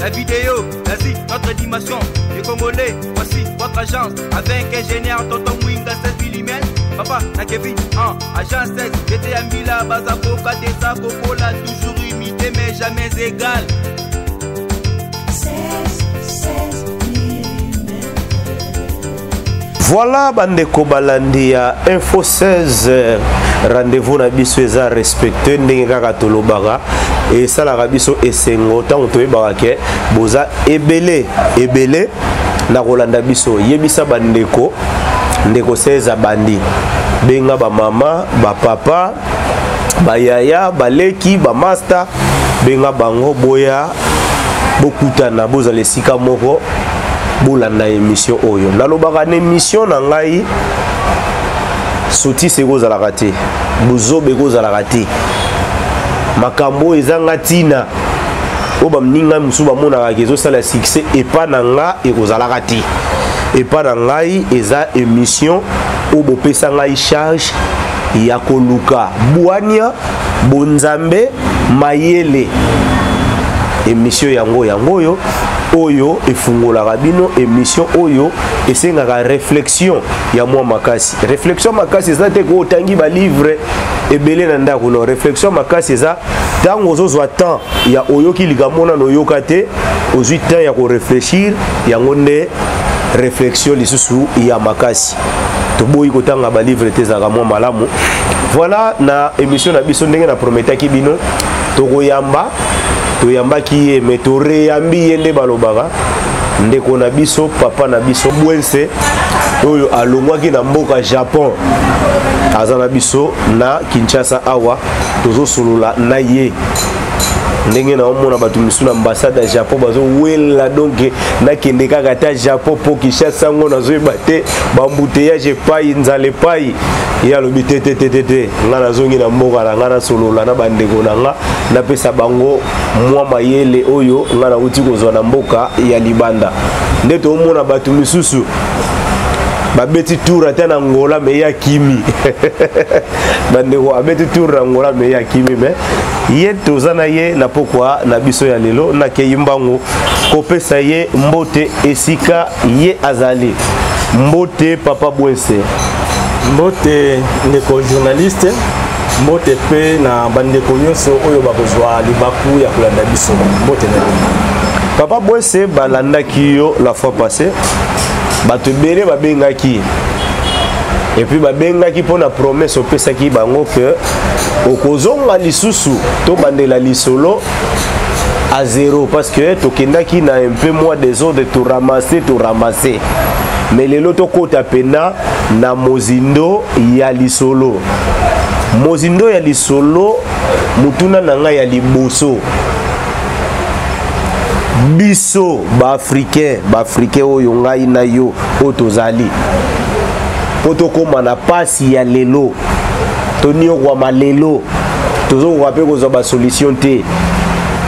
La vidéo, l'Asie, notre dimension. Les Congolais, voici votre agence. Avec ingénieur Tonton Mwinga 16 mm. Papa, na Kevin, en agence 16. J'étais à Mila, Bazakoka, Desa, Kokola, toujours imité mais jamais égal. 16, 16 mm. Voilà bandeko balandi ya Info 16 rendez-vous na biso eza respecte ndenge kaka tolobaka esalaka biso esengo ntango toyebaka ke boza ebele ebele na kolanda biso. Yebisa bandeko, ndeko 16 abandi, benga bamama, bapapa, bayaya, baleki, bamasta, benga bango boya bokutana, bozala esika moko, bolanda émission oyo. Nalobaka na émission na ngai, sotise ekozalaka te, bozoba ekozalaka te, makambo oyo ezanga ntina oyo baninga mosusu bamonaka ke ezosala succès, epa na nga ekozalaka te. Epa na ngai eza émission oyo bopesa ngai charge ya koluka bwania, bonzambe, mayele. Émission yango yango oyo oyo efungolaka bino, émission oyo esengaka réflexion ya mwa makasi. Réflexion makasi eza te ko otangi balivre ebele na ndako, no. Réflexion makasi eza ntango ozozwa temps ya oyoki likambo nano oyoka te, ozwi temps ya korefléchir, yango nde réflexion lisusu ya makasi. Toboyi kotanga balivre te, ezalaka mwa malamu. Voilà, na émission na biso, ndenge na prometaki bino, tokoyamba, toyambaki ye me toreyambi ye nde balobaka, ndeko na biso, papa na biso Bwense, oyo alongwaki na mboka Japon, aza na biso na Kinshasa awa, tozosolola na ye. Ndenge naomona bato misusu na ambassade ya Japon bazowela, donc nakende kaka ata Japon mpo Kinshasa yango nazoyeba te, baembouteillage epai, nzala epai. Ye alobi te te te te te, ngai nazongi na mboka na ngai, nasolola na bandeko na nga, napesa bango mwa mayele oyo ngai nauti kozwa na mboka ya libanda. Nde toomona bato misusu babeti tour ata na Angola, me ye akimi. Bandeko, abeti tour na Angola me ye akimi. Me ye toza na ye na pokwa na biso ya lelo. Nakei mbangu kopesa ye mbote esika ye azali. Mbote, papa Bwense. Mbote, ndeko journaliste, mbote mpe na bandeko nyonso oyo bakozwa libaku ya kolanda biso. Mbote na bino. Papa Bwense, balandaki yo la fois passée, bato ebele babengaki, et puis babengaki mpo na promesse opesaki bango ke okozonga lisusu tobandela lisolo à zéro, parce que tokendaki na un peu moins désordre, toramase toramase, mais lelo tokota pena na mozindo ya lisolo. Mozindo ya lisolo, motuna na ngai ya liboso: biso baafricain, baafricain oyo ngai na yo oyo tozali, mpo tokóma na pasi ya lelo, toniokwama lelo, tozokoka mpe kozwa basolution te,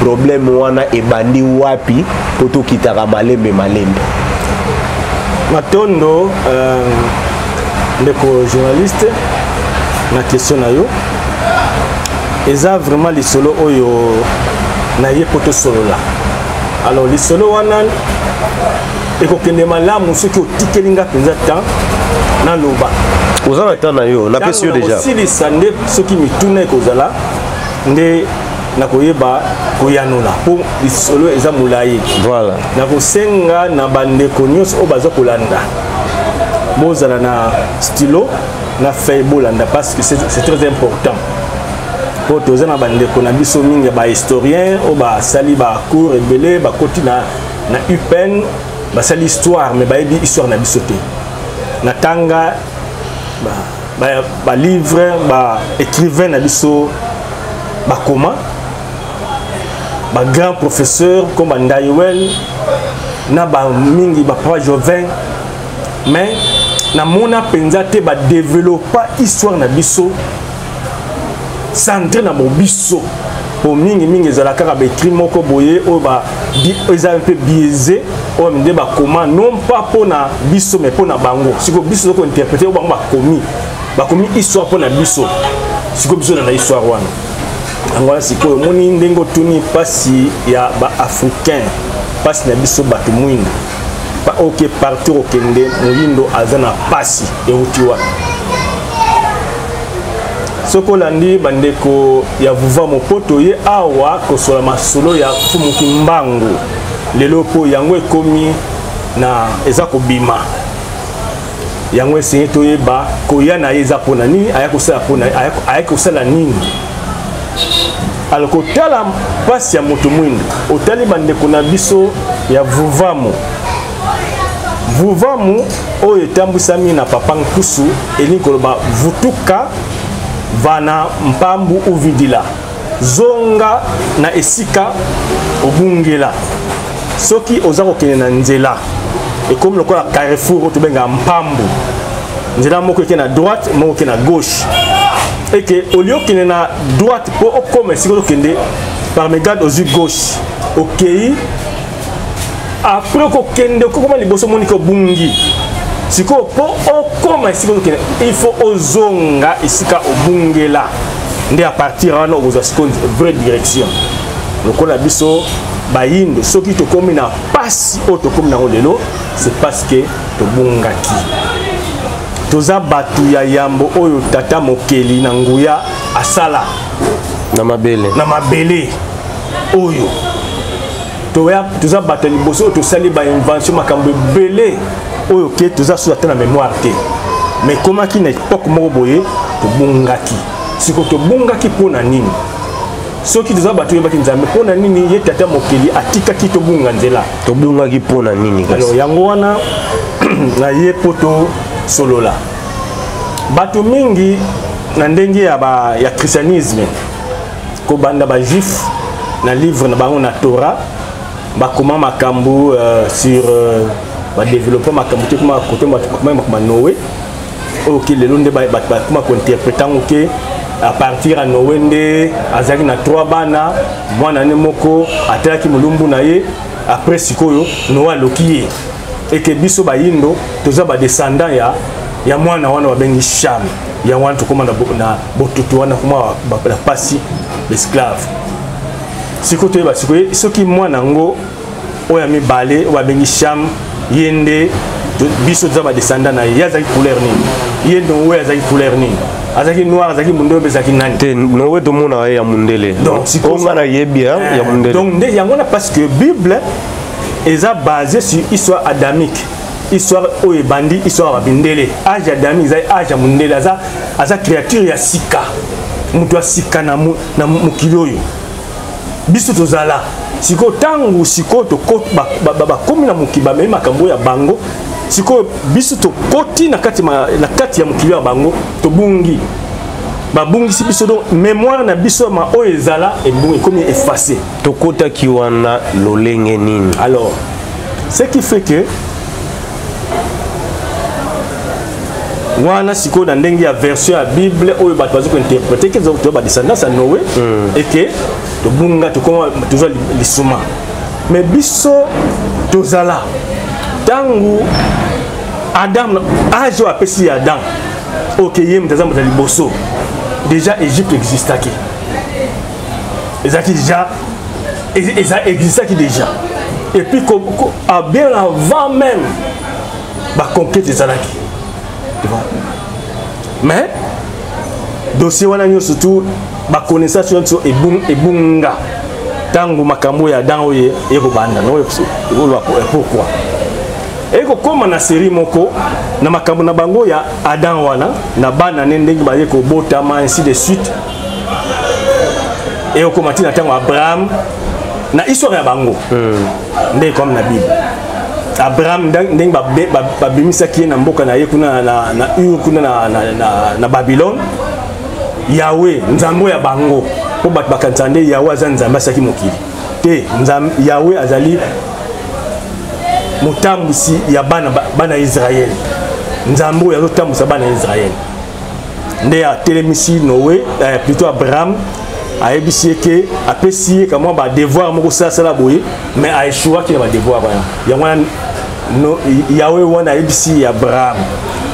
problème wana ebandi wapi mpo tokitaka malembe malembe? Matondo, ndeko journaliste, na question na yo. Eza vraiment lisolo oyo naye mpo tosolola. Alors, lisolo wana ekokende malamu soki otikeli nga mpenza temps naloba. Oza na temps na yo, napesi yo déjà. Osilisa nde soki mituna ekozala nde nakoyeba koyanola, mpo lisolo eza molai. Voilà. Nakosenga na bandeko nyonso oyo baza kolanda, bozala na stylo na feuille, bolanda, parce que c'est très important, mpo toza na bandeko na biso mingi ya bahistorien oyo basali bacours ebele, bakoti na UPN, basali histoire, mais bayebi histoire na biso te. Natanga balivre, ba baécrivain na biso bakoma, bagrand professeur comme bandaiwel na bamingi, bapapa Jovin, mais namona mpenza te badevelopa histoire na biso centre na bobiso, po mingimingi ezala kaka baécrit moko boye oyo eza mpe biaisé, oyo nde bakoma non pas mpona biso mais mpona bango. Sikoyo biso toza kointerpréter oyo bango bakomi. Bakomi histoire mpona biso, sikoyo biso na histoire wana. Yango wana sikoyo omoni ndenge otuni mpasi ya baafricain, mpasi na biso bato mwindo, oke partout okende moyindo aza na mpasi euti wapi? Soki olandi bandeko ya Vuva Mopoto ye awa kosola masolo ya Mfumu Kimbangu lelo, mpo yango ekomi na eza kobima, yango esengi toyeba koya na ye eza mpo na nini, aya kosala mpo na aya kosala nini. Alors kotala mpasi ya moto mwindo, otali bandeko na biso ya Vuvamu. Vuvamu oyo etambwisami na papa Nkusu, elingi koloba vutuka vana mpambu uvidila, zonga na esika obungela. Soki oza kokende na nzela ekomi lokola carrefour oyo tobengaka mpambu, nzela moko eke na droite, moko eke na gauche, eke olie okende na droite mpo okoma esika ozokende, par mégarde ozwi gauche, okei après okokende okokoma liboso omoni ke obungi. Sikoyo mpo okoma esika ozokende, il faut ozonga esika obungela, nde à partir wana okozwa sikoyo vraie direction. Lokola biso bayindo, soki tokomi na pasi oyo tokomi nango lelo, c'est parce que tobungaki. Toza bato ya yambo oyo tata mokeli na nguya asala na mabele, na mabele oyo toza bato ya liboso oyo tosali bainvention, makambo ebele oyo ke toza susu ata na mémoire te. Mais ekomaki na époque moko boye tobungaki. Sikoyo tobungaki mpo na nini? Soki toza bato oyebaki Nzambe, mpo na nini ye tata mokeli atikaki tobunga nzela? Tobungaki mpo na nini? Alors yango wana na ye mpo tosolola. Bato mingi na ndenge ya, ba, ya christianisme, kobanda bajuif na livre na bango na Torah, bakoma makambo sur badéveloppe makambo te, koma kote bakoma makambo ya Noé, oyo ke lelo nde bato bakoma kointerprete yango ke à partir ya Noé nde azalaki na 3 bana, mwana ne moko atalaki molumbu na ye, après sikoyo Noé aloki ye, eke biso bayindo toza badescendant ya mwana wana babengi Cham. Yango wana tokóma na botutu wana, koma na pasi esclave. Sikoyo toyeba sikoyo soki mwana yango oyo ya mibale oyo babengi Cham, ye nde biso toza badescendant na ye, ye azalaki couleur nini? Ye Noé azalaki couleur nini? Azalaki noir, azalaki mundele, mpe azalaki nani? Te, Noé tomonaka ye ya mundele. Donc sikoyo nga nayebi ya mundele. Donc nde yango wana, parce que Bible eza basé sur histoire adamique, histoire oyo ebandi histoire ya babindele. Age adamique ezali age ya mundele, aza créature ya sika, moto ya sika na mokili oyo biso tozala sikoyo. Ntango sikoyo bakomi na mokili, bamemi makambo ya bango, sikoyo biso tokoti na kati ya mokili ya bango, tobungi, babungisi biso. Donc mémoire na biso ma oyo ezala ebungi, ekomi effacé. Tokotaki wana lolenge nini? Alors ce qui fait que wana sikoyo na ndenge ya version ya Bible oyo bato baza kointerprete ke toza badescendance ya Noé, eke tobunga, tokoma tozwa lisuma. Mais biso tozala ntango Adam, age oyo apesi ya Adam, oyo ke ye moto aza moto ya liboso, déjà Égypte existaki, ezalaki déjà, eza existaki déjà, et puis bien avant même baconquête ezalaki. Mais dossier wana nyonso tu, baconnaissance nyonso ebunga ntango makambo ya Adam oyo ekobanda. Pourquoi ekokóma na série moko na makambo na bango ya Adam wana na bana ne, ndenge baye kobotama, ainsi de suite, ekokóma ntina ntango Abraham na histoire ya bango, nde comme na Bible, Abraham ndenge babimisaki ye na mboka na ye kuna na Ur, kuna na Babylone. Yawe Nzambe ya bango, mpo bato bakanisa nde Yawe aza Nzambe asalaki mokili te. Yawe azali motambwisi ya bana Israele, Nzambe oyo azotambwisa bana Israele nde atelemisi Noé, plutôt Abraham, ayebisi ye ke apesi ye kamwa badevoir moko, salasala boye, mais aéchouaki na badevoir wana. Yango wana no, Yawe wana ayebisi Abraham: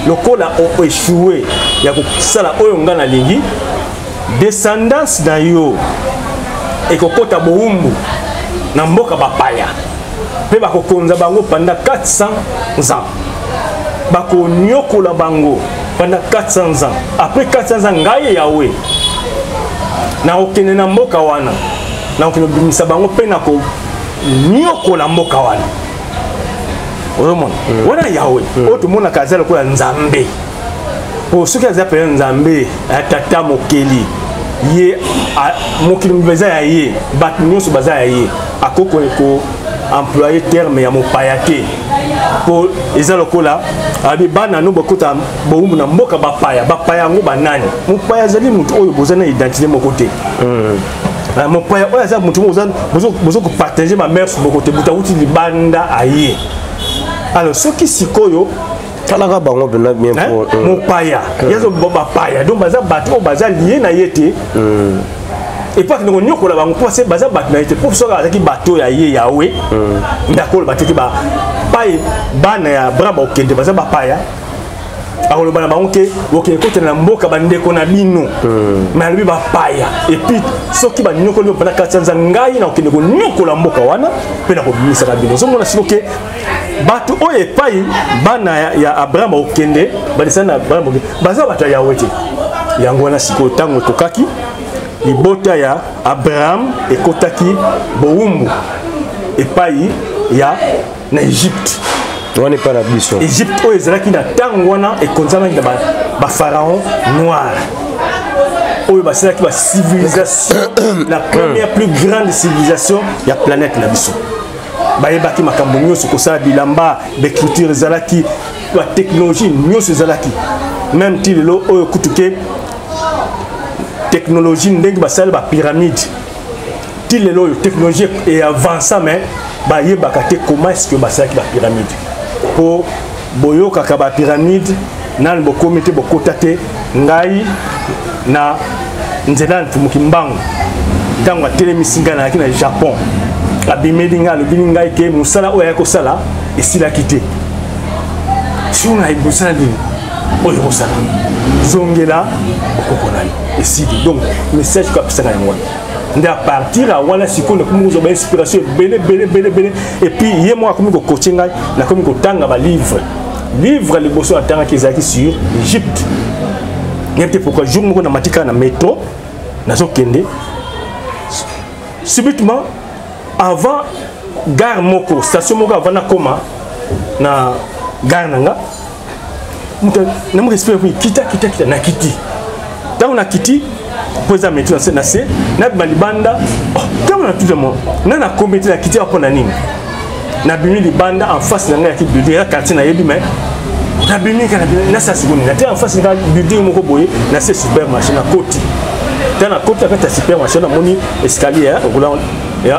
lokola oéchoue ya kosala oyo nga nalingi, Descendance na yo ekokota bowumbu na mboka bapaya mpe bakokonza bango pendant 400 ans, bakonyokola bango pendant 400 ans. Après 400 ans, ngai Yahweh nakokende na mboka wana, nakokende kobimisa bango mpe nakonyokola mboka wana. Ozomona wana Yahweh oyo tomonaka aza lokola Nzambe, po soki aza mpenza Nzambe ya tata mokeli, ye mokili mobimba eza ya ye, bato nyonso baza ya ye, akoki ko employer terme ya mopaya te, po eza lokola abi bana no bakota bowumbu na mboka bapaya. Bapaya yango banani? Mopaya azali moto oyo boza na identité moko te. Mopaya oyo aza moto moko bozo kopartage bamœurs moko te, moto awuti libanda aye. Alors soki sikoyo talaka bango mpenza bien po mopaya yazo bapaya, donc baza bato oyo baza lié na ye te. Et puis akende konyokola bango mpo se baza bato na ye te, mpo soki azalaki bato ya ye Yawe nde akoloba te ke bapai bana ya Abraham bakokende baza bapaya, akoloba na bango ke bokende kotela na mboka bandeko na bino. Mais alobi bapaya, et puis soki banyokoli mpona kati ya nza, ngai nakokende konyokola mboka wana mpe nakobimisaka bino. Ozomona siko ke bato oyo epai bana ya Abraham bakokende, badesana na Abraham bakokende, baza bato ya Yawe te. Yango wana sikoyo ntango ekokaki, libota ya Abraham ekotaki bowumbu epai ya na Egypte. Wana epai na biso. Egypte oyo ezalaki na ntango wana ekonzamaki na bapharaon noir oyo basalaki bacivilisation, la première plus grande civilisation ya planète na biso. Bayebaki makambo nyonso, kosala bilamba, baécriture ezalaki, batechnologie nyonso ezalaki, même ti lelo oyo kutu ke technologie ndenge basali bapyramide, ti lelo oyo technologie eavança, mais bayebaka te comment est ce que basalaki bapyramide. Mpo boyokaka bapyramide, nani bokomi te, bokota te. Ngai na nzela ya Mfumuki Mbangu, ntango atelemisi ngai, nayaki na Japon, abimeli ngai, alobili ngai ke mosala oyo ayaki kosala esilaki te. Sio na mosala nini oyo kosala, zongela bokoko na yo, esili. Donc message ko apesaka yango wana nde à partir ya wana sikoyo nakomi kozwa bainspiration ebele ebele ebele ebele. Et puis ye moko akomi kocoacher ngai, nakomi kotanga balivre. Livre liboso natangaki ezalaki sur Egypte. Nayebi te pourquoi, jour moko namati kaka na métro, nazokende, subitement avant gare moko, station moko, avant nakoma na gare na nga, moto namoki espere kui kita kita kita, nakiti. Ntango nakiti, mpo eza métro na se na se, nabima libanda. Ntango natuta mo nga nakomi te, nakiti awa mpo na nini? Nabimi libanda, en face na ngai yaki building ya quartier nayebi, mais nabimi kaka nasala sikoyo nini? Nate en face nga building moko boye na se, supermarché. Nakoti, ntango nakoti na kati ya supermarché, namoni escalier okola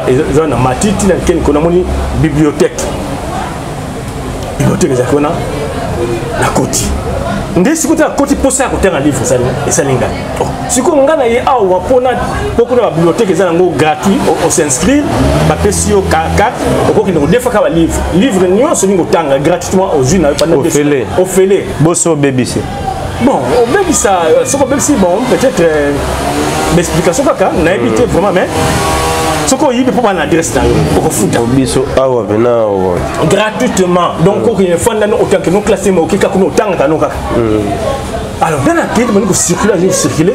eza na matiti, na keni ko namoni bibliothèque. Bibliothèque ezalaki wana, nakoti. Nde sikoyo te nakoti, mposa ya kotanga livre esali ngai. Sikoyo ngai na ye awa mpona mpo kuna babibliothèque eza yango gratuit, os'inscrire, bapesi yo carte, okokende kodefaka balivre, livre nyonso olingi kotanga gratuitement, ozwi na yo. Ofele. Ofele. Boso obebisi. Bon, obebisa, soki obebisi, bon, peut-être baexplication kaka nayebi te vraiment, mais soki oyibi mpo bana adresse na yo, okofuta. Biso awa pena awa. Gratuitement, donc okende fanda no, otanke no classe, ma okeka kuna, otangaka no kaka. Alors nde nakei, bani kocircule, azali kocircule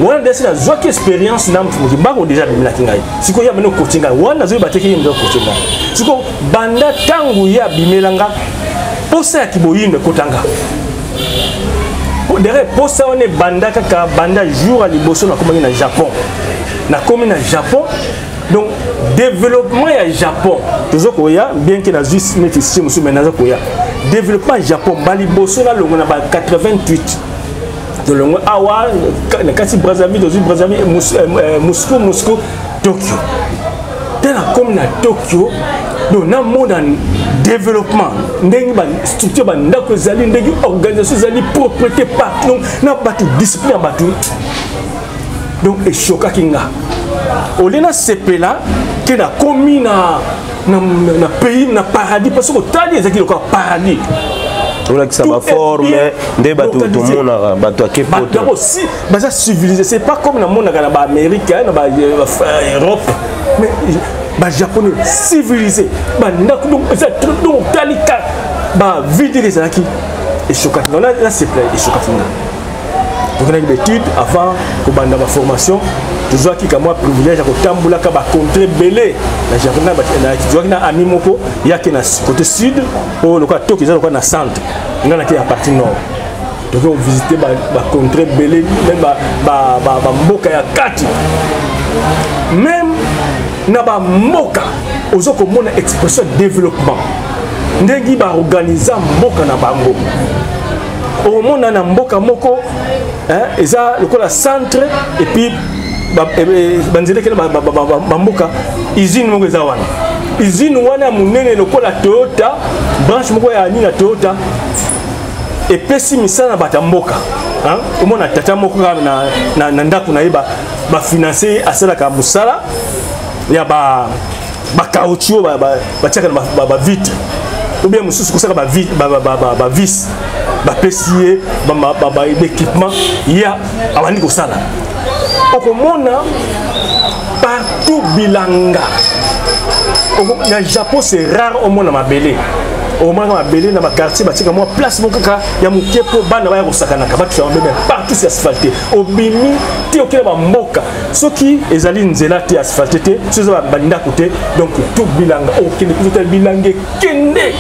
wana, nde asi nazwaki expérience na moki bango déjà abimelaki ngai. Sikoyo ye abandi kocoacher ngai wana, nazoyeba te ke ye moto akocoacher ngai. Sikoyo banda ntango ye abimela nga, posa ya kiboyindo ekotanga derrière. Posa wana ebanda kaka banda jour ya liboso nakomaki na Japon. Nakomi na Japon, donc développement ya Japon tozo koya, bien ke nazwi neti si mosusu, mais naza koya développement ya Japon. Baliboso nalongo na ba 88, tolongo awa na kati Brazzaville, tozwi Brazzaville, Moscou, Moscou, Tokyo. Te nakomi na Tokyo, donc namona développement, ndenge bastructure bandako ezali, ndenge organisation ezali, propreté partout, donc na bato, discipline ya bato. Donc eshokaki nga. Olie nasepela ke nakomi na pays, na paradis, parce que otali ezalaki lokola paradis. Olakisa baforme nde bato tomonaka bato ake poto si baza civilisé. C'est pas comme namonaka na baamérique, na baeurope, mais bajaponais civilisé, bandako donc eza donc otali ka bavidele ezalaki eshokaki nga nasepela, eshokaki nga. Tokendaki baétude avant kobanda baformation, tozwaki ka mwa privilège ya kotambolaka bacontrée ebele na Japon. Tozwaki na ami moko yake na côté sud, oyo lokola Tokyo eza lokola na centre, ngai nake ya partie nord. Tokoki kovisite bacontrée ebele, même bamboka ya kati, même na bamboka oza komona expression ya développement, ndenge baorganiza mboka na bango. Okomona na mboka moko eza lokola centre et puis banzela ekende bamboka, usine moko eza wana, usine wana ya monene lokola Toyota, branche moko ya nini ya Toyota, epesi misala na bato ya mboka. Omona tata moko kaka na ndako na ye, bafinance ye, asalaka mosala ya bacaoutchouc oyo batiaka na bavitre, ou bien mosusu kosaka bavis, bapesi ye baéquipement ya abandi kosala. Okomona partout bilanga. Na Japon, c'est rare omona mabele. Okomonaka mabele na baquartier, batika mwa place moko kaka ya moke mpo bana baya kosakanaka, batika mabe, mais partout c'est asphalté. Obimi te, okende bamboka, soki ezali nzela te asphalté te, soki eza bandako te, donc tout bilanga. Okende kuta bilanga ekende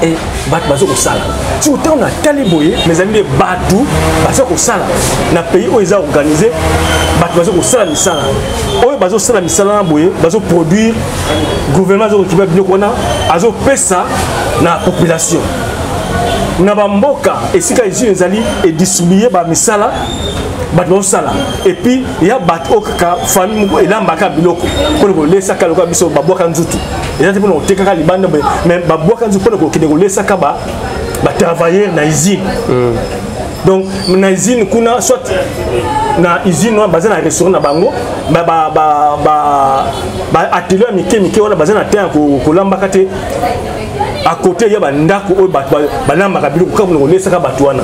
e bato baza kosala. Soki ntango natali boye, mais ezali nde bato baza kosala na pays oyo eza organisé, bato baza kosala misala oyo, bazosala misala na boye, bazoproduire, gouvernement azokokiba biloko wana, azopesa na population na bamboka esika usine ezali, edistribue bamisala, bato bazosala. Et puis ya bato oyo kaka famille moko elambaka biloko mpona kolesaka, lokola biso babwaka nzutu, eza te mpona kotekaka libanda, mais babwaka nzutu mpona kokende kolesaka batravailleur na usine. Donc na usine kuna, soit na usine wana baza na restaurant na bango, baatelier ya mike mike wana, baza na temps ya kolambaka te. À côté ya bandako oyo bato balambaka biloko kaka mpona kolesaka bato wana.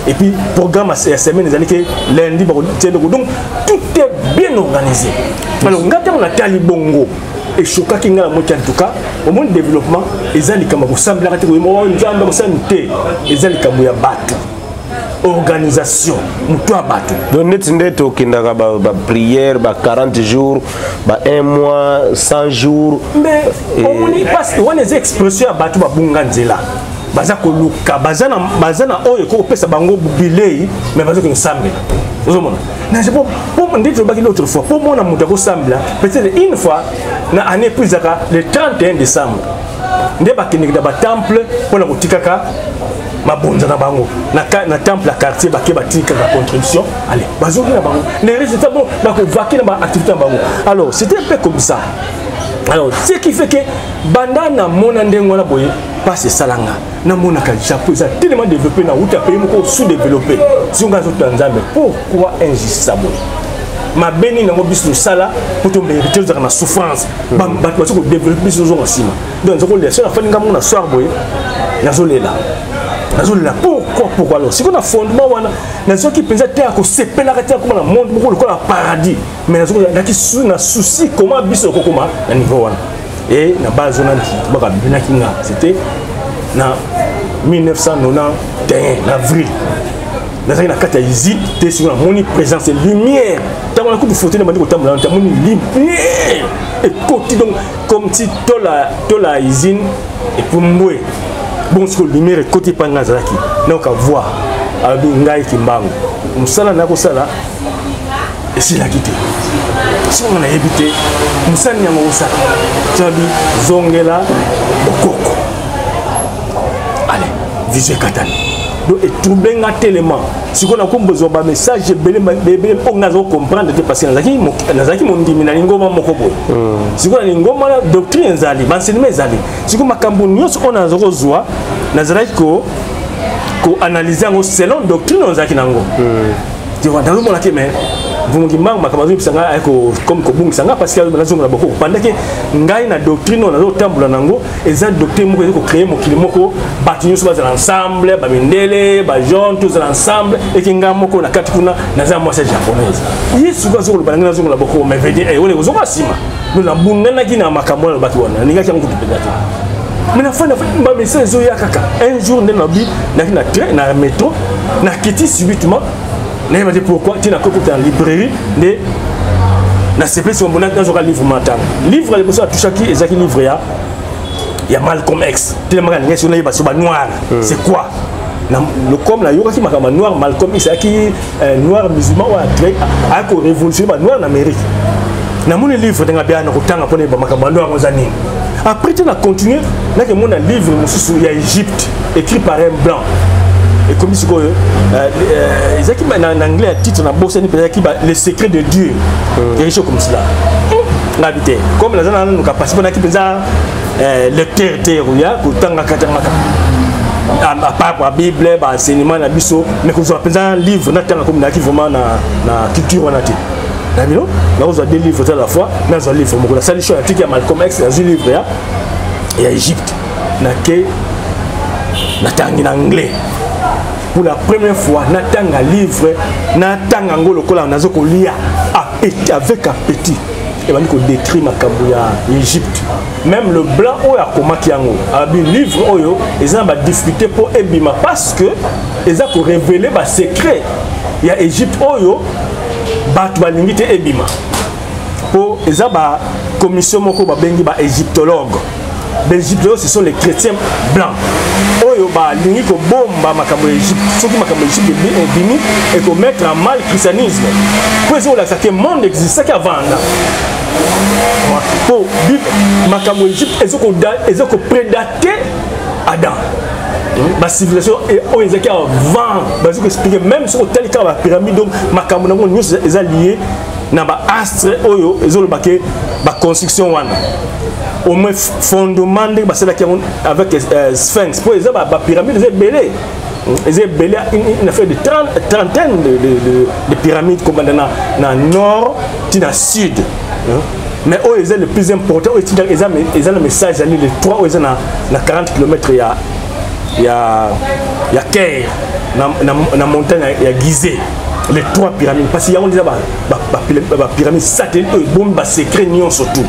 Et puis programme ya semaine ezali ke lundi bakotia eloko, donc tout est bien organisé. Alors nga ntango natali bongo, eshokaki nga na moki. En tout cas, omoni, développement eza likambo ya kosambelaka te, koyeba Nzambe akosala te, eza likambo ya bato, organisation, moto ya bato. Donc neti nde tokendaka baprière ba 40 jours, ba 1 mois, 100 jours. Mais omoni, parce wana eza expression ya bato babunga nzela, baza koluka, baza na oyo ekoki kopesa bango bilei, mais baza kosambela. Ozomona nde tolobaki l'autre fois, mpo mona moto akosambela peut-être une fois na année, puis ezaka le 31 décembre nde bakendeki na batemple mpona kotikaka mabonza na bango na temple ya quartier. Bake, batiki kaka contribution, allez, bazongi na bango. Les résultats, bon, bakovaki na baactivité na bango. Alors c'était un peu comme ça. Alors ce qui fait que banda namona ndenge wana boye, mpasi esalanga, namonaka Japon eza tellement développé, na wuta pays moko sous développé. Siko nga azotuna Nzambe: pourquoi injustice boye? Mabe nini yango biso tosala mpo tomérite tozalaka na souffrance? Bato baza kodéveloppe, biso tozonga nsima. Donc naza kolela, so nafandi nga moko na soir boye, nazolela, nazolela: pourquoi, pourquoi? Alors sikoyo na fondement wana, nazwaki mpenza te ya kosepelaka te, akoma na monde moko lokola paradis, mais nazalaki na souci comment biso okokoma na niveau wana. Et na base wana baka binaki nga, c'était na 1991 na avril, nazalaki na kati ya usine te. Sikoyo namoni présence ya lumière. Ntango nakutu foto na bandi kotambola, namoni lumière ekoti, donc comme si tola usine epumbwe bongo. Sikoyo lumière ekoti epai ngai azalaki, nayoka voix, alobi: "Ngai Kimbangu, mosala na kosala esilaki te." Soki nga nayebi te mosala nini yango kosala, alobi: "Zongela bokoko." Allez, vision ekatani, donc etrouble nga tellement. Sikoyo nakombozwa bamessage ebele ebele oyo nga azocomprendre te, parce que nazalaki mondimi na lingoma moko boye. Sikoyo na lingoma na doctrine ezali, baenseignement ezali. Sikoyo makambo nyonso oyo naza kozwa, nazalaki koanalyse yango selon doctrine oyo nazalaki nango. Tu vois, nazomonaki, mais Mfumu Kimbangu makambo azoyebisa ngai aye comme kobungisa ngai parce que nazonga na bokoko pendant que ngai na doctrine oyo nazotambola nango eza doctrine moko eza kocreye mokili moko bato nyonso bazala ensemble, bamindele, bajaune, tozala ensemble, eke ngai moko na kati kuna naza mwasi ya japonaise. Ye sikoyo azokoloba na ngai nazonga na bokoko, mais veut dire eh, wana kozonga nsima. Donc nabundanaki na makambo wana alobaki wana, nalingaki yango kutu mpenza te. Mais na fin bamessage ezoya kaka. Un jour nde nabi naki na train, na métro, nakiti subitement, nayeba te pourquoi, ti nakoki kokota na librairie nde nasepelisi mambo, nazwaka livre matanga. Livre ya liboso atouchaki ezalaki livre ya Malcolm X. Telemaka ningai soki nayeba so banoir c'est quoi. Comme nayokaki makambo ya noir, Malcolm X ayaki noir musulman oyo ayaki korévolutionne banoir na Amérique. Namoni livre ndenge abia na kotanga mpona yeba makambo ya noir oza nini. Après te na continue, nakemona livre mosusu ya Égypte écrit par un blanc. Ekomi sikoyo ezalaki na anglais ya titre na bosani mpe ezalaki Le secret de Dieu, quelque chose comme cela. Ngabi te comme naza nanu capacité mpo naki mpenza lecteur te ya kotangaka tangaka, à part ba Bible, ba enseignement na biso, mais kozwa mpenza livre natanga komi nayaki vraiment na culture wana te. Na bino nakozwa deux livres à la fois, nazwa livre moko, nasali choix, natiki ya Malcolm X, nazwi livre ya Égypte. Nake natangi na anglais pour la première fois. Natanga livre, natanga yango lokola nazo kolia, appétit, avec appétit. Ebandi kodécrire makambo ya Égypte. Même le blanc oyo akomaki yango abi livre oyo eza na badifficulté mpo ebima parce que eza korévéler basecret ya Égypte oyo bato balingi te ebima, mpo eza bacommission moko babengi baégyptologue. Baégyptologue, ce sont les chrétiens blancs oyo balingi kobomba makambo ya Égypte. Soki makambo ya Égypte ebimi, ekomettre en mal christianisme, mpo eza kolakisa ke monde existaki avant anga, mpo makambo ya Égypte eza koprédater Adam, bacivilisation oyo ezalaki avant. Baza koexpliquer même soki otali kaka bapyramide, donc makambo nango nyonso eza lié na baastre oyo ezoloba ke baconstruction wana, au moins fondement ndenge basalaki yango avec sphinx, mpo eza bapyramide eza ebele, eza ebele, une affaire de 30, trentaine de pyramide kobanda na nord ti na sud. Mais oyo eza le plus important, oyo etinda eza na message, ezali le 3 oyo eza na 40 km ya Caire, na montagne ya Gizeh, les trois pyramides, parce que yango eza bapyramide satellite oyo ebomi basecret nyonso tout,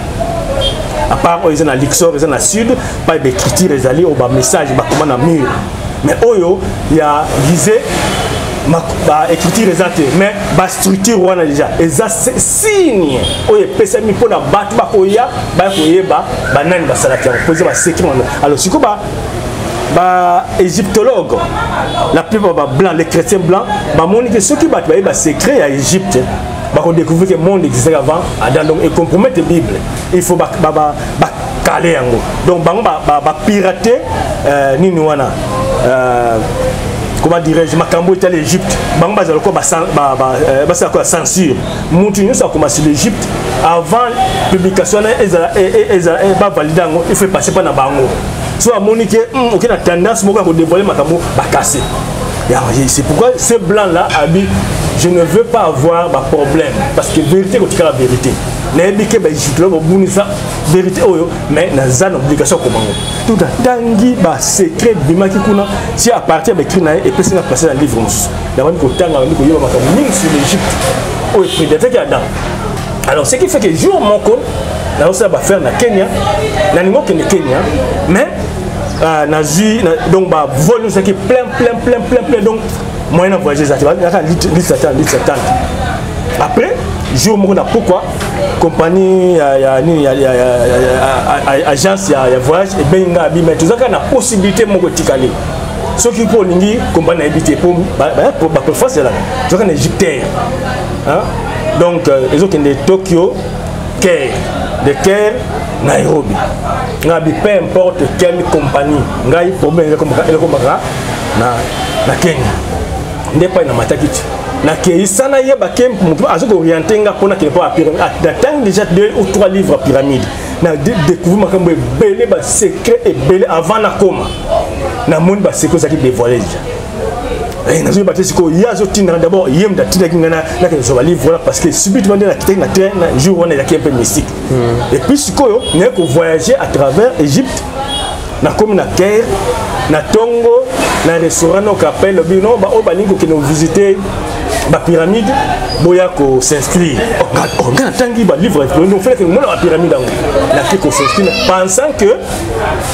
à part oyo eza na Luxor, eza na sud, pa baécriture ezali oyo bamessage bakoma na mur. Mais oyo ya Gizeh, baécriture eza te, mais bastructure wana déjà eza signe oyo epesami mpona bato bakoya baya koyeba banani basalaki yango, mpo eza basecret wana. Alors sikoyo ba baégyptologue, la plupart ba blanc, les chrétiens blancs, bamoni ke soki bato bayeba secret ya Égypte, bakodécouvrir que monde existait avant Adam, donc ecompromettre Bible. Il faut bakale yango. Donc bango bapirate nini wana, comment dirais-je, makambo etali Égypte. Bango bazala lokola basala koya censure. Mutu nyonso akoma sur l'Égypte, avant publication wana ezala bavalide yango, il faut passer mpa na bango. So amoni ke oke na tendance moko ya kodévoiler makambo, bakase. C'est pourquoi ce blanc là abi je ne veux pas avoir ba problème, parce que vérité kotikala vérité. Nayebi ke baégyptologue bobunisa vérité oyo, mais naza na obligation komango tout. Atangi basecret bimaki kuna si à partir ya baécrit na ye epesi nga place na livre mosusu. Nabandi kotanga, bandi koyeba makambo mingi sur l'Égypte oyo eprédataki Adam. Alors ce qui fait que jour moko nazosala baaffaire na Kenya, nalingi okende Kenya, mais nazwi donc bavol nyonso ezalaki plein, plein, plein, plein, plein. Donc moyen na voyage eza te, naka liste d'attente, liste d'attente. Après jour moko na pokwa, compagnie ya nini ya agence ya voyage ebengi nga, abi mais toza kaka na possibilité moko etikali soki mpo olingi. Compagnie nayebi te po bapréférence ezalaka, toza kaka na Égyptair, donc ezokende Tokyo, Caire, de Caire Nairobi. Ngabi peu importe quelle compagnie, ngai problème elekomaka na Kenya. Nde epai namataki ti nakei sa nayeba ke moto aza koorienter nga mpona kende mpo natangi déjà deux ou trois livres ya pyramide, na découvrir makambo ebele, basecret ebele. Avant nakoma, namoni basecret ezalaki dévoilé déjà. Eh, nazoyeba te sikoyo ye azotindaka d'abord ye moto atindaki ngai nakende kozwa balivre wana parce que subitement nde nakitaki na train na jour wana ezalaki un peu mystique hmm. et puis sikoyo naye kovoyager à travers Égypte nakomi na Caire na tongo na restaurant noka appel lobi no baoyo balingi kokende kovisite bapyramide boya kos'inscrire oh, oh, ngai natangi balivre donc feleke mona bapyramide yango nake kos'inscrire pensant que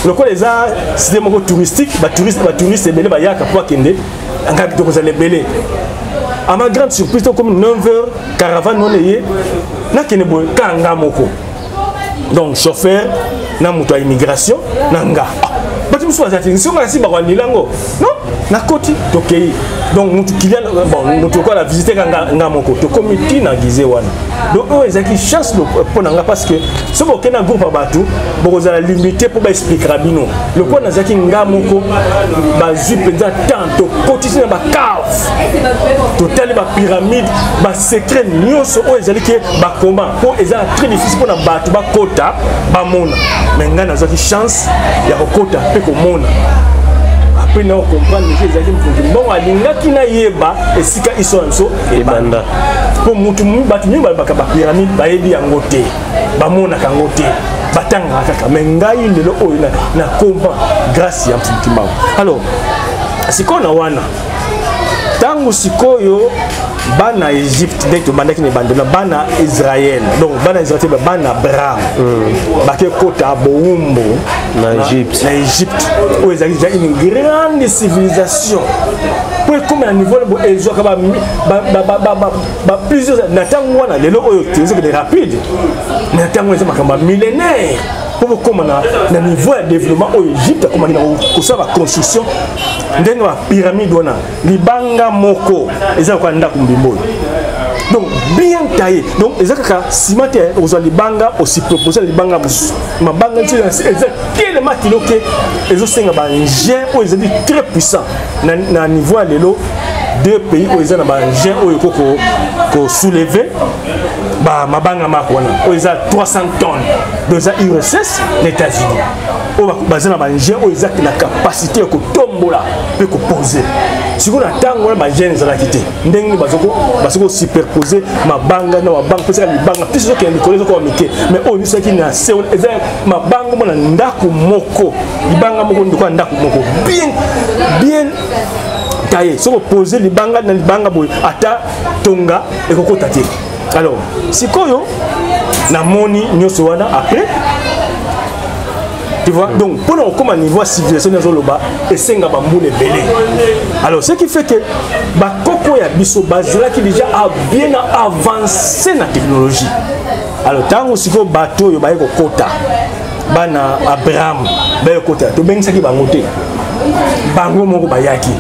lokola eza cité moko touristique batouriste batouriste ebele bayaka mpo akende ngai tokozala ebele à ma grande surprise tokomi 9 heures caravane wana eye nakende boye kaka nga moko donc chauffeur na moto ya immigration na nga ah, bato mosusu baza te nsonga nasi bakoanila yango non nakoti tokei donc motu kilian bon motu lokola visite ka nga, nga moko tokomi ti na gize wana donc oyo ezalaki chance mpo na nga parce que soki okei na groupe ya bato bokozala limité mpo baexplikaka bino lokola nazalaki nga moko bazwi mpenza temps tokotisi na bacave totali bapyramide basecret nyonso oyo ezali ke bakoma mpo eza très difficile mpo na bato bakota bamona me ngai nazwaki chance ya kokota mpe komona apres na okomprendre ke ezalaki mokonzi mbongo alingaki nayeba esika histoire na biso ebanda mpo motu bato mingi balobaka bapyramide bayebi yango te bamonaka yango te batangaka kaka me ngai lelo oyo nakoma grâce ya mfumu kimbangu alors sikoyo na wana ntango sikoyo bana egypte ndenge tobandaki na ebandelo na bana israel donc bana israel te bana abraham mm. bake kota bowumbu na egypte na egypte oyo ezalaki deja une grande civilisation mpo ekóma na niveau bo ezwaka ba plusieurs na ntango wana lelo oyo tozokende rapide na ntango eza makambo ya millénaire mpo bokóma na niveau ya développement oyo egypte akomaki na kosala baconstruction ndenge bapyramide wana libanga moko eza lokola ndako mobimba oyo donc bien taillé donc eza kaka ciment te okozwa libanga osipropose na libanga mosusu mabanga eza telema kilo ke ezosenga baengin oyo ezali très puissant na, na niveau ya lelo deux pays oyo eza na baengin oyo ekoki kosouleve ba mabanga mako wana oyo eza 300 tonnes donc eza urss na états-unis oyo baza na baengin oyo eza na capacité ya kotombola mpe kopose sikoyo na ntango wana bajeune ezalaki te ndenge nini bazoki kosuperpose mabanga na mabanga mpe libanga mpe ezokende likolo ezokoma mike mais oyo nyonso ezalaki na se eza mabanga mona ndako moko libanga moko ndeko ya ndako moko bien bien taye soki opose libanga na libanga boye ata tonga ekokota te alors sikoyo namoni nyonso wana après tu vois mm. donc mpona kokóma niveau ya civilisation nazoloba esenga bambula ebele alors ce qui fait que bakoko ya biso bazalaki déjà bien avancé na technologie alors ntango sikoyo bato oyo baye kokota bana abraham baye kokota tobengisaki bango te bango moko bayaki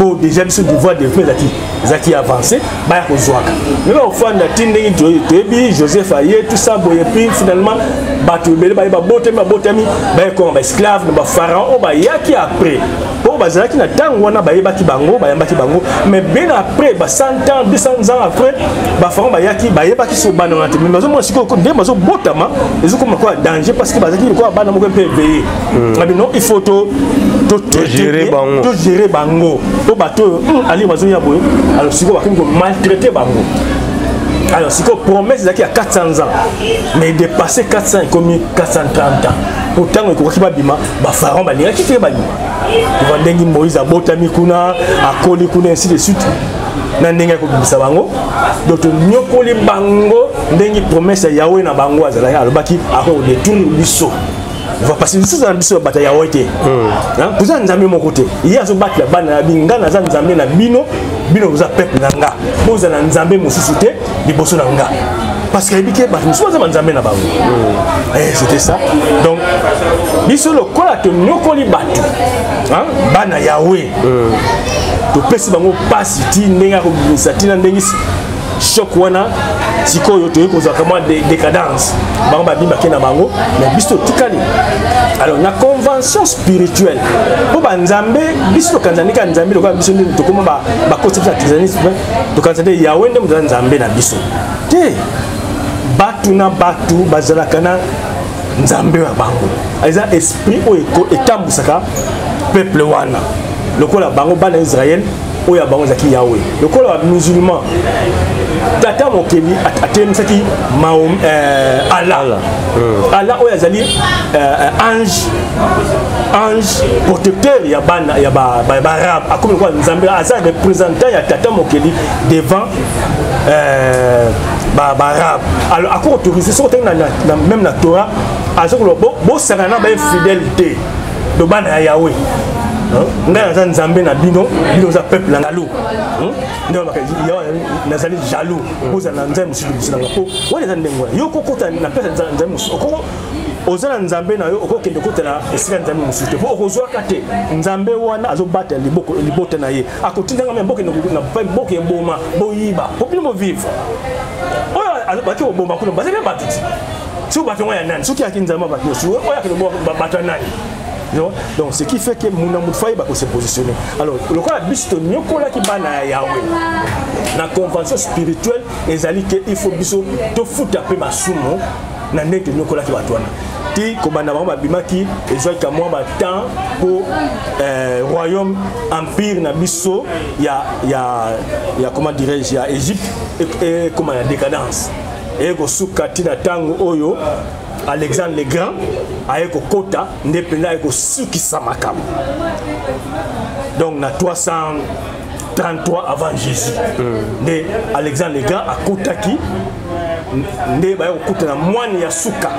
mpo déjà biso devoir développement ezalaki ezalaki avancé baya kozwaka me bakofanda ti ndenge toyebi joseph aye tout ça boye puis finalement bato ebele baye babotami babotami baye koma baesclave na bapharaon oyo bayaki après mpo bazalaki na ntango wana bayebaki bango bayambaki bango mais bien après ba 100 ans 200 ans après bapharaon bayaki bayebaki so bana wana te mais bazomona sikoyo nde bazobotama ezokoma lokola danger parce que bazalaki lokola bana moko mpe éveillé hmm. abi non il faut to togérer bango mpo bato oyo hmm, ali bazoya boye alors sikoyo bakomi komaltraite bango alors sikoyo promesse ezalaki ya 400 ans mais dépassé 400 ekomi 430 ans mpo ntango ekokaki babima bapharaon balingaki te babima eva ndenge moïse abotami kuna akoli kuna ainsi de suite na ndenge ya kobimisa bango donc tonyokoli bango ndenge promesse ya yawe na bango azalaki alobaki akodetourne biso parce que lisusu na biso bato ya yawe te hmm. toza nzambe moko te ye azobatela bana na bino ngai naza nzambe na bino bino boza peuple na nga bozala nzambe mosusu te liboso na nga parce que ayebi ke bato mosusu baza banzambe na bango hmm. eh, c'était ça donc biso lokola tonyokoli bato bana yawe hmm. topesi bango mpasi ti ndenge akobimisa ntina ndenge choc wana sikoyo toyei kozwaka mwa décadence bango babimi bake na bango mais biso totikali alors na convention spirituelle mpo banzambe biso tokanisa ndenge ya nzambe lokola biso nde tokoma bakoti biso na christianisme tokanisa nde yawe nde moto aza nzambe na biso te bato na bato bazalaka na nzambe ya bango eza esprit oyo etambwisaka peuple wana lokola bango bana israele Oyo ya bango ezalaki Yawe. Lokola bamusulman, tata mokeli atelemisaki Allah. Allah. Allah oyo azali ange protecteur ya bana ya baarabe, akomi lokola Nzambe, aza représentant ya tata mokeli devant baarabe. Alors ako autorise soki otangi même na Torah, aza koloba bosangana na bainfidèle te, do bana ya Yawe, ngai naza Nzambe na bino, bino oza peuple na jaloux. Nde nazali jaloux ozala na nzambe mosusu liboso nanga, mpo wana eza ndenge wana yo kokota na place ya nzambe mosusu. Oza na nzambe na yo, okokende kota na esika nzambe mosusu te, mpo okozwaka te. Nzambe wana azobatela libota na ye, akotindanga me bokende na boke eboma, boyiba po bino bovivre. Oyo baki koboma kuna bazali bato ti soki bato yango ya nani? Soki ayaki nzambe bato nyonso, oyo akende bato ya nani? Donc ce qui fait que muna mutu faye bako se positionner. Alors lokola biso tonyokolaki bana ya Yawe na convention spirituelle, ezali ke il faut biso tofuta mpe masumu na ndenge tonyokolaki bato wana. Ti kobanda bango babimaki, ezwaki ka mwa batemps mpo royaume, empire na biso ya comment dirais-je, ya Égypte ekóma na décadence, ekosuka ntina ntango oyo Alexandre le Grand aye kokota, nde mpenza aye kosukisa makambo. Donc na 333 avant Jésus nde Alexandre le Grand akotaki, nde baye kokuta na mwane ya suka.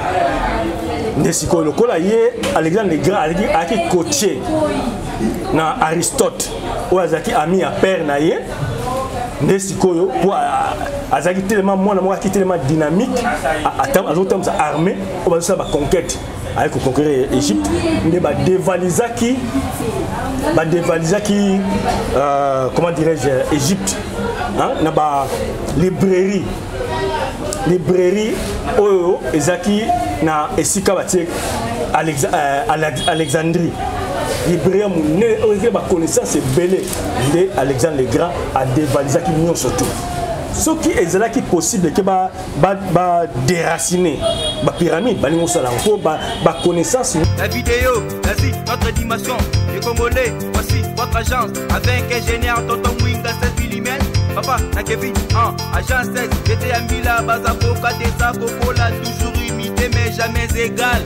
Nde sikoyo lokola ye Alexandre le Grand ayaki coaché na Aristote oyo azalaki ami ya père na ye, nde sikoyo po azalaki telema mwana moko azalaki telema dynamique, azotambwisa armée oyo bazosala baconquête, aye koconquérir Égypte. Nde badévalisaki comment dirais-je, Égypte, hein, na ba librairie oyo ezalaki na esika batie Alexandrie, librairie ya monene oyo ezalaki baconnaissance ebele. Nde Alexandre le Grand adévalisaki nyonso tu. Soki ezalaki possible ke badéracine bapyramide, balingi kosala yango mpo baconnaissance. La vidéo, l'Asie, notre dimension. Les Congolais, voici votre agence. Avec ingénieur Tonton Mwinga 16 mm. Papa, na Kevin, 1, agence 16. J'étais à Mila, Bazako, Kadesa, Kokola, toujours imité mais jamais égal.